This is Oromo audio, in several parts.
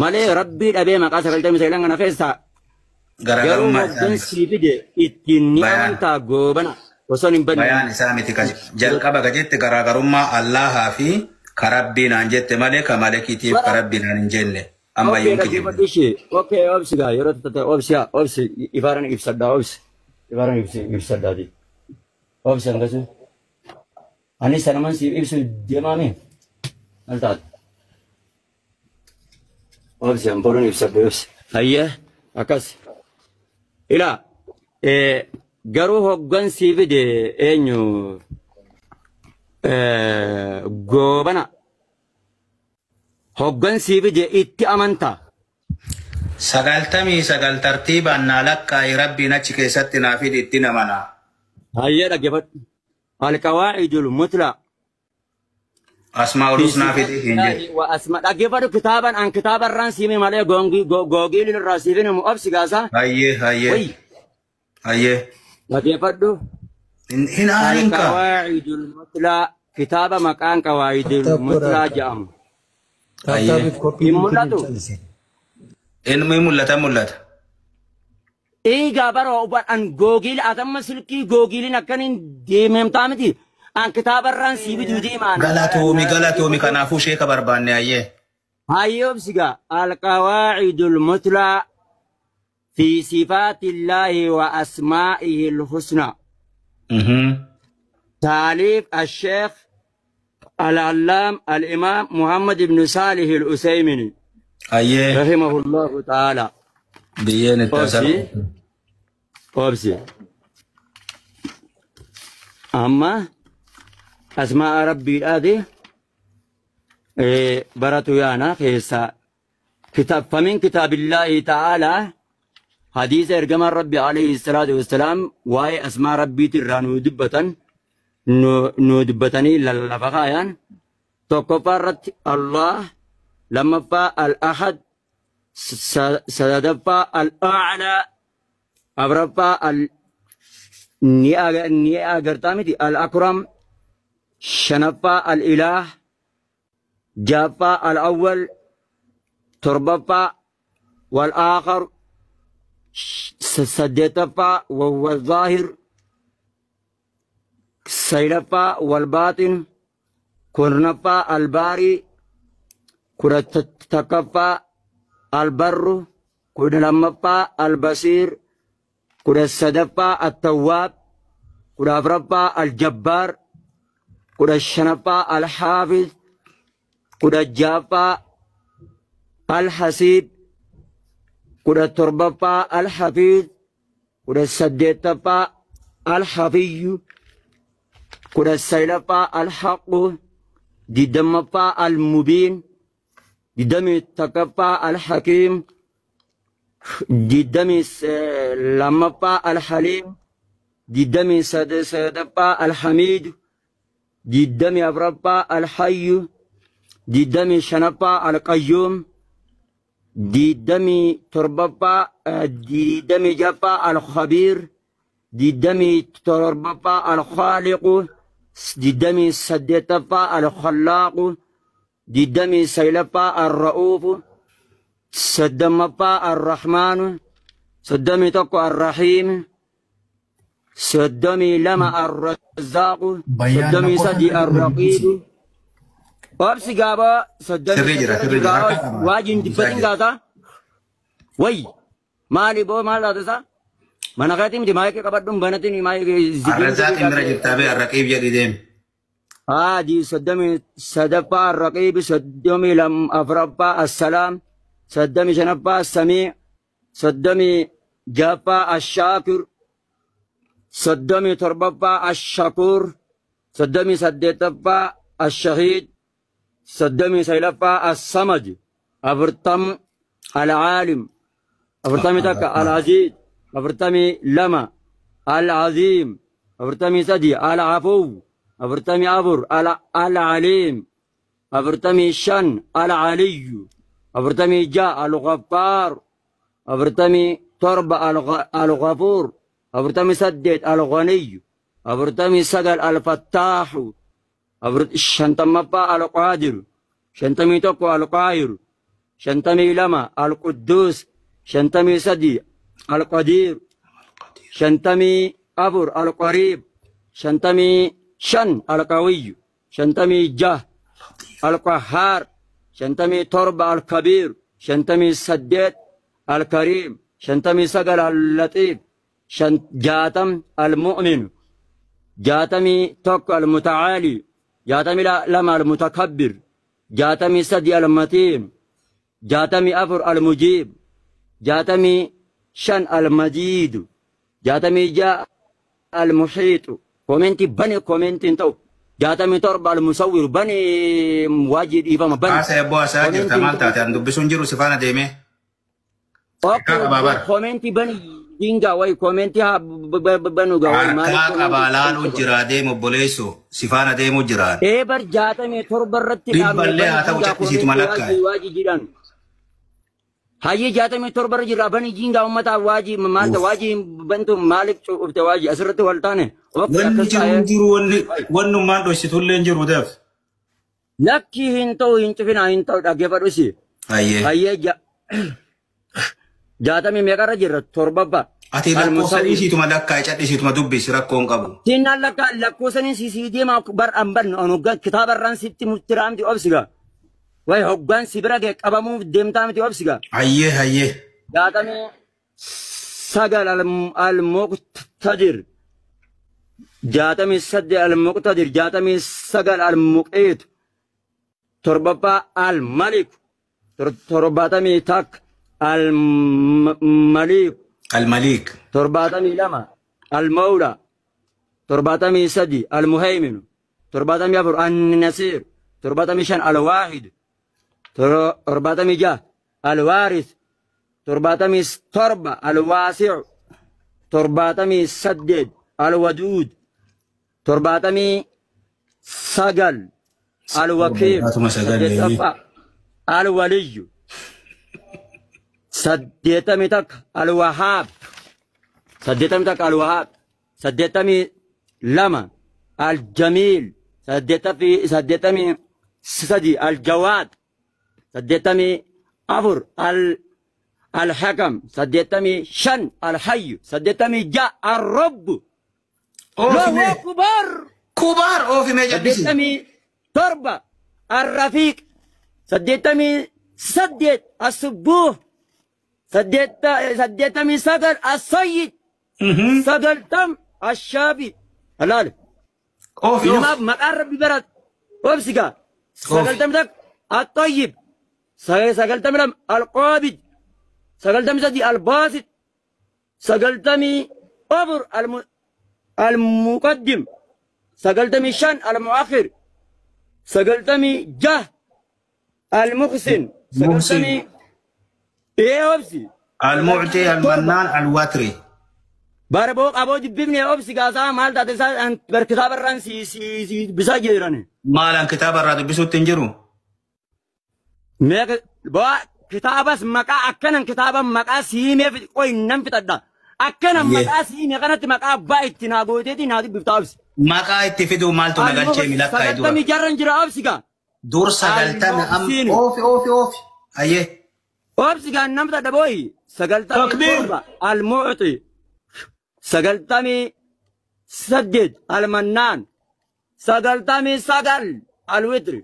Malee Rabbii dhabee maqaa 99 kana keessaa garuu Garaagarummaa isaa hoggan miti. sii fide ittiin ni Bayaan. amantaa goobana osoo hin banne. Bayaan isaa miti ka jalqaba ka jette garaagarummaa Allahaa fi ka Rabbii naan jette malee ka malekiitiif ka Bara Rabbii naan hin jenne. Amma okay iyyuu hin kijibne. dhaggeeffadhu ishee. Okay obsi gaa yeroo taate obsi haa obsi ifaaran ibsadhaa obsi ifaaran ibsadhaati. Obsi hangasu. Anis sanuman siif ibsu deemaame maal taate? Obsi ampooluun ibsadhu obsi. Hayyee akkas. Ilaa garuu hoggan sii fide eenyu goobana hoggan sii fide itti amantaa. 99 tartiibaan naa lakkaa'i Rabbiin achi keessatti naa fidi itti namanaa. Hayyee dhaggeeffadhu. Alqawaa'idul mutlaa Asmaa'ul fi husnaa fidi hin jedhu. sifaatillaahi wa asma dhaggeeffadhu kitaaban an kitaaba irraan siime malee googiilin irraa siifin himu obsi gaasaa. Hayyee hayyee Wayyi hayyee. dhaggeeffadhu. Hin aarin kaa. Alqawaa'idul mutlaa kitaaba maqaan qawaa'idul Tap tap godhaa. mutlaa jedhamu. Tap Hayyee. tapiif copy Hin linkiin mul'atu. calise. Inni mul'ata mul'ata. Eegaa bara an googiil atamma silkii googiiliin akkaniin deememtaa miti. An kitaaba irraan sii biduu deemaan. Galatoomi galatoomi kanaafuu sheeka barbaanne hayyee. Hayyoo obsigaa alqawaa'idul mutlaa fi sifaatillaahi wa asmaa'ihi lhusnaa. تاليف الشيخ العلام الإمام محمد بن صالح الأسيمني Hayyee. رحمه الله تعالى. Biyyeen itti Obsi salphatu. obsi amma asmaa rabbiidhaati baratu yaana keessa kitaab famin kitaabillaahi ta'aalaa hadiisa ergamaan rabbi alayhi salaatu wassalaam waa'ee asmaa rabbiiti irraa nuu dubbatan nu dubbatanii lallafa kaayan tokkoffaa irratti Allah lammaffaa al-ahad sadaffaa al-a'laa afraffaa al ni agartaa miti al-akram shanaffaa al-ilaah jahaffaa al-awwal torbaffaa wal-aakhar saddeettaffaa wal-zaahir saglaffaa wal-baaxin kurnaffaa al-baarii 11ffaa al-barru 12ffaa al-basiir 13ffaa at-tawwaab 14ffaa al-jabbaar 15ffaa al-haafiz 16ffaa al-hasiib 17ffaa al-hafiiz 18ffaa al-hafiyyu 19ffaa al-haqqu 20ffaa al-mubiin 21ffaa al-hakiim 22ffaa al-haliim 23ffaa al-hamiid 24ffaa al-hayyu 25ffaa al-qayyuum 27ffaa 26ffaa al-khabiir 27ffaa al-khaaliqu 28ffaa al-khallaaqu 29ffaa ar-ra'uufu 30ffaa ar-rahmaanu 31 ar-rahiim 32 ar-razzaaqu Bayyaan lakkoofsa 33 gadi buusi. ar-raqiibu obsi gaabaa Sirrii jira 33 sirrii jira gaabaa harka qaba. waajin Dubbisaa dubbatin jira. gaasaa wayi maali boo maal taate isaa mana keetii miti maayikii qabadhuun banatin maayikii zigiin Arrazaaqin bira jirtaa bee arraqiib jedhi deemi. Haadi 33ffaa arraqiibi 34ffaa assalaam 35ffaa assamii 36ffaa ashaakir 37ffaa ashakuur 38ffaa ashahiid 39ffaa assamad 40 alcaalim 41 alaziiz 42 alcaziim 43 alcafuw 44 alcaliim 45 alcaliyyu 46 algaffaar 47 algafuur 48 alganiyyu 49 alfattaaxu 50ffaa alqaadir 51 alqaahiru 52 alqudduus, 53 alqadiir, 54 alqariib, 55 alqawiyyu, 56 alqahhaar, 57 alkabiir, 58 alkariim, 59 allaxiif, 60 almu'min, 61 almutacaali, 62 almutakabbir, 63 almatiin, 64 almujiib, 65 almajiidu, 66 almuxiixu. Koomentii bani, koomentiin ta'u. 67 almusawwir, bani waajii dhiifama bani. Haasa ebboo haasa'aa jirta maal taate an dubbisuun jiru si faana deemee. Harkaa qabaa bara. Koomentii bani dingaa wayi, koomentii haa banu gaa wayi. Harkaa qabaa laaluu jira deemu obboleessu si faana deemuu jiraan. Ee bar 67 irratti Dhibballee haa ta'u caqqisiituma lakkaa'e. Waajii jedhan. Hayyee, 67 irra jira, bani jingaa uummataaf waajii maal waajii bantu maaliif cufte waajii asirratti wal taane? Wanni jiru hin jiru, wanni wannummaan dhoksitullee hin jiru daf. Lakki, hin ta'u, hin cufinaa, hin ta'u, dhaggeeffadhusi. Hayyee. Hayyee, jaatamii meeqarra jirra? Torbaffaa. Ati lakkoofsa dhiisiituma lakkaa'e, cadhisiituma dubbisi, rakkoo hin qabu. Sinnaan lakka lakkoofsaniin sisii deemaa bar an ban an hoggaan kitaabarraan sitti murtiraa miti, obsiga. Way hoggaan si bira ga'e qabamuuf deemtaa miti, obsiga. Hayyee hayyee. 69 almuqtadir. 68 almuqtadir, 69 almuqiit. Torbaffaa almalik. 71 almalik. Almaliik. 72 almawla. 73 almuhayminu. 74 annasiir. 75 alwaahid. 76 alwaaris. 77 alwaasicu. 78 alwaduud. 79 alwakiil. 79. 8ffaa alwaliyyu. 81 alwahaab. 81 alwahaab. 82 aljamiil. 83 aljawaad. 84 alhakam. 85 alhayyu. 86 arrabbu. Allahu Oofime. akbar. Kubaar oofimee caddisi. 87 arrafiiq. 88 asubbuuh. 89 assayyid. 90 ashaafi. Alaale. Oofi oofi. Ilmaaf maqaan rabbi barat. Obsigaa. 91 attayyib. 92 alqaabid. 93 albaasit. 94 almuqaddim. 95 almuakhir. 96 almuhsin. Muhsin. 90 ee obsi. Almucti almannaan alwatri. Bara boo qaboo dubbifne, obsi gaasaa maal taate isaa bar kitaabarraan si si si bisaa jirani. Maalaan kitaaba irraa dubbisuutti hin jiru. Meeqa boo kitaabas maqaa akkanan kitaaba maqaa siimee qoy nan fixadha. Akkanan maqaa siimee kanatti maqaa abbaa itti naa gooteeti naa dubbifta, obsi. Maqaa itti fiduu maaltu na galchee mi lakkaa'e dura. 90 jarran jira, obsi gaa. Dur 90 am Almuhsin. Oofi oofi oofi. Hayyee. Obsi gaa, nan fixadha booyi. 97 Takbiir. Almuuxi. 98 almannaan. 99 alwitri.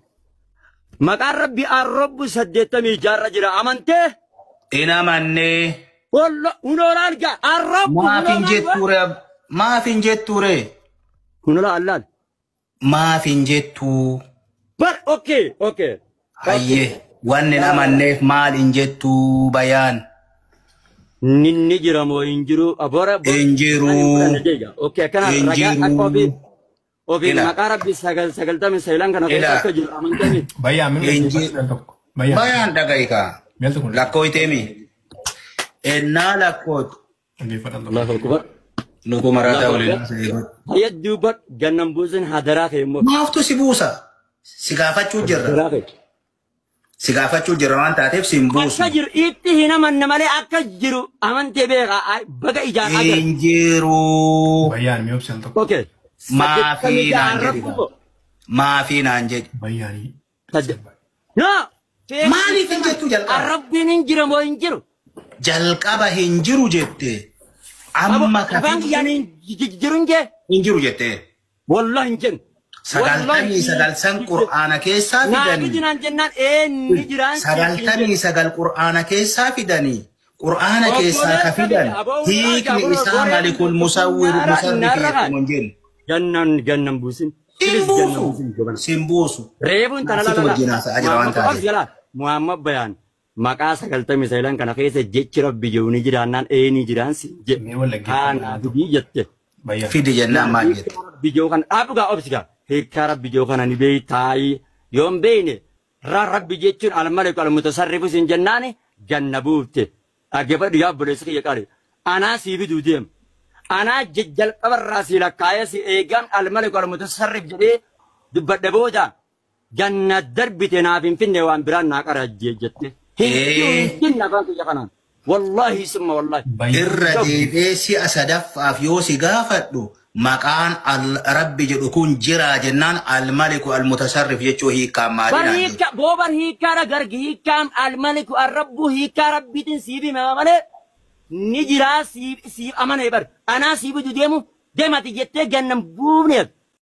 Maqaan rabbi arrobbu 80 jaarra jira, amantee? Ina mannee. Wallo hunoora argaa arrobbu. Maaf hin jettuure? Maaf hin jettuure? Hunoora allaal. Maaf hin jettuu? Bar okay. Hayyee. Wanni hin amanneef maal hin jettuu bayaan? Ninni jira moo hin jiru? Abora Hin jiru. Okay, akkana Hin ragaa jiru. akka ofii ofii Ila. maqaa rabbi 99 kana keessa Ila. akka jiru amantanii. Bayyaa min Hin dhaggeeffadhu tokko. Bayyaa. Bayaan dhaga'i kaa. Maaltu kun Lakkooyteemi. Ennaa lakkootu. dhaggeeffadhu tokko. Allahu akbar. Lukkuu maraataa waliin. Hayyaduu bar gannan buusin hadaraa kee immoo. Maaftu si buusa? Si gaafachuu jirra. Hadaraa kee. Si gaafachuu jirra waan taateef si hin buusu. Akka jiru itti hin amanne malee akka jiru amantee beekaa baga ijaan agarra. Hin jiru. Bayyaan mi obsi al tokko. Okay. Maafii naan jedhi. Maafii naan jedhi. Bayyaanii. No! Maaliif hin jettu jalqaba? Rabbiin hin jira moo hin jiru? Jalqaba hin jiru jette. Amma Afaan kiyyaan hin jiru hin jee? Hin jiru jette. Wallahi hin jennu. 99 san Qur'aana keessaa Naa fidanii. fidinaan jennaan ee ni jiraan. 99 Qur'aana keessaa fidanii. Qur'aana keessaa ka fidan. Hiikni isaa malikul musawwir musarrif jechuun hin jennu. Gannan gannan buusin. Sin buusu. Sin buusu. Reebuun tana Situ wajjin haasa'aa jira waan taateef. Muhammad Bayaan maqaa 99 kana keessa jechi Rabbi jiru ni jiraannaan ee ni jiraan si jedhe. Mee wal dhaggeeffadhu. Haa fidii jette. Bayyaan. Fidi jennaan maal jette? Rabbi jiru kana dhaabu gaa obsi gaa. Hiikkaa Rabbi jiru kana ni beektaayi. Yoo hin beekne Rabbi jechuun al-maliku al-mutasarrifu sin jennaani ganna buufte. Dhaggeeffadhu yaa obboleessa kiyya qaali. Anaa sii fiduu deema. Anaa jalqabarraa sii lakkaa'ee si eegaan al-maliku al-mutasarrif jedhee dubbadhe booda ganna darbite naaf hin finne waan biraan naa qara jette. Hin jiru hin jenne afaan kiyya kanaan. Wallaahi summa wallaahi. Bayyaan. Irra deebi'ee si'a sadaffaaf yoo si gaafadhu maqaan Rabbi jedhu kun jira jennaan al-maliku al-mutasarrif jechuu hiikkaan Bar maali naan jette. hiikka boobar hiikkaadha gargi hiikkaan al-maliku ar-rabbu hiikkaa rabbiitiin siif himama malee ni jiraa siif siif amanee bar anaa siif bitu deemu deemati jettee gannan buufneef.